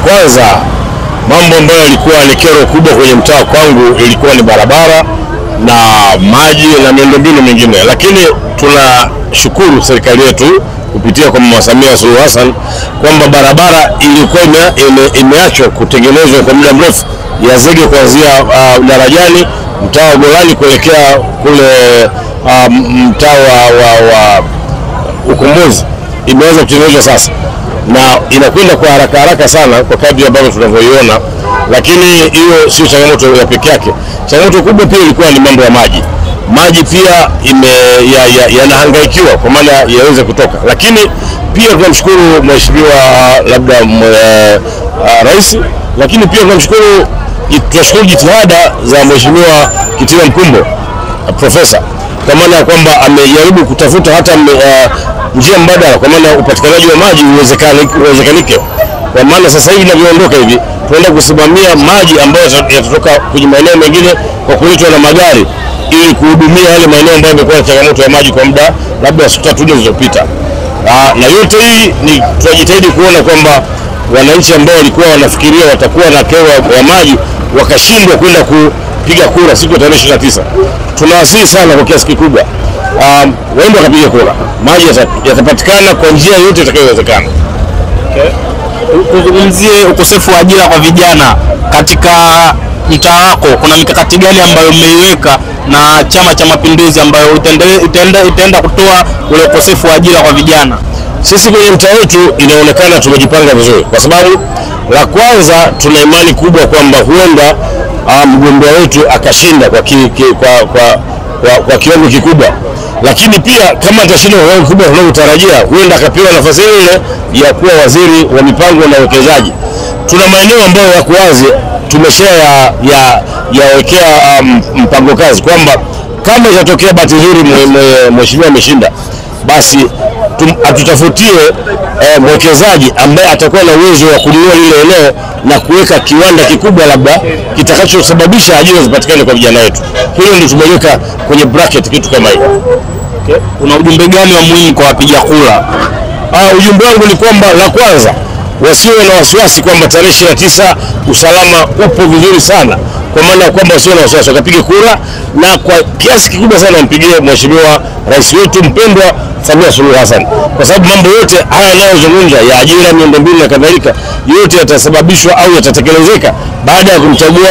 Kwanza mambo ambayo yalikuwa ni kero kubwa kwenye mtaa kwangu ilikuwa ni barabara na maji na miundombinu mingine, lakini tunashukuru serikali yetu kupitia kwa Mama Samia Suluhu Hassan kwamba barabara ilikuwa imeachwa kutengenezwa kwa muda mrefu ya zege kuanzia Darajani mtaa wa Golani kuelekea kule mtaa wa Ukombozi imeweza kutengenezwa sasa na inakwenda kwa haraka haraka sana kwa kadri ambavyo tunavyoiona. Lakini hiyo sio changamoto ya peke yake. Changamoto kubwa pia ilikuwa ni mambo ya maji. Maji pia yanahangaikiwa kwa maana yaweze kutoka. Lakini pia tunamshukuru mheshimiwa labda rais, lakini pia tunashukuru jitihada za mheshimiwa Kitila Mkumbo profesa, kwa maana kwamba amejaribu kutafuta hata njia mbadala kwa maana upatikanaji wa maji uwezekanike. Kwa maana sasa hivi tunavyoondoka hivi tunaenda kusimamia maji ambayo yatatoka kwenye maeneo mengine kwa kuletwa na magari ili kuhudumia yale maeneo ambayo yamekuwa na changamoto ya maji kwa muda labda siku 3 zilizopita. Na yote hii ni tunajitahidi kuona kwamba wananchi ambao walikuwa wanafikiria watakuwa na kero ya maji wakashindwa kwenda kupiga kura siku ya tarehe 29. Tunawasihi sana kwa kiasi kikubwa waende wakapiga kura. Maji yatapatikana kwa njia yote itakayowezekana. Okay. Tuzungumzie ukosefu wa ajira kwa vijana katika mtaa wako. Kuna mikakati gani ambayo mmeiweka na Chama cha Mapinduzi ambayo itaenda kutoa ule ukosefu wa ajira kwa vijana? Sisi kwenye mtaa wetu inaonekana tumejipanga vizuri, kwa sababu la kwanza tuna imani kubwa kwamba huenda mgombea wetu akashinda kwa kiwango kikubwa. Lakini pia kama atashinda kwa kiwango kikubwa tunavyotarajia, huenda akapewa nafasi ile ya kuwa waziri wa mipango na uwekezaji. Tuna maeneo ambayo yako wazi tumesha yawekea mpango kazi kwamba kama itatokea bahati nzuri mheshimiwa ameshinda, basi atutafutie mwekezaji ambaye atakuwa na uwezo wa kununua lile eneo na kuweka kiwanda kikubwa labda kitakachosababisha ajira zipatikane kwa vijana wetu. Hilo ndio tumeweka kwenye bracket kitu kama hiyo. Okay. Una ujumbe gani wa muhimu kwa wapiga kura? Ujumbe wangu ni kwamba la kwanza wasiwe na wasiwasi kwamba tarehe 29 usalama upo vizuri sana, kwa maana kwamba wasiwe na wasiwasi wakapige kura, na kwa kiasi kikubwa sana mpigie mheshimiwa rais wetu mpendwa Samia Suluhu Hassan, kwa sababu mambo yote haya yanayozungumza ya ajira, miundombinu na kadhalika, yote yatasababishwa au yatatekelezeka baada ya kumchagua.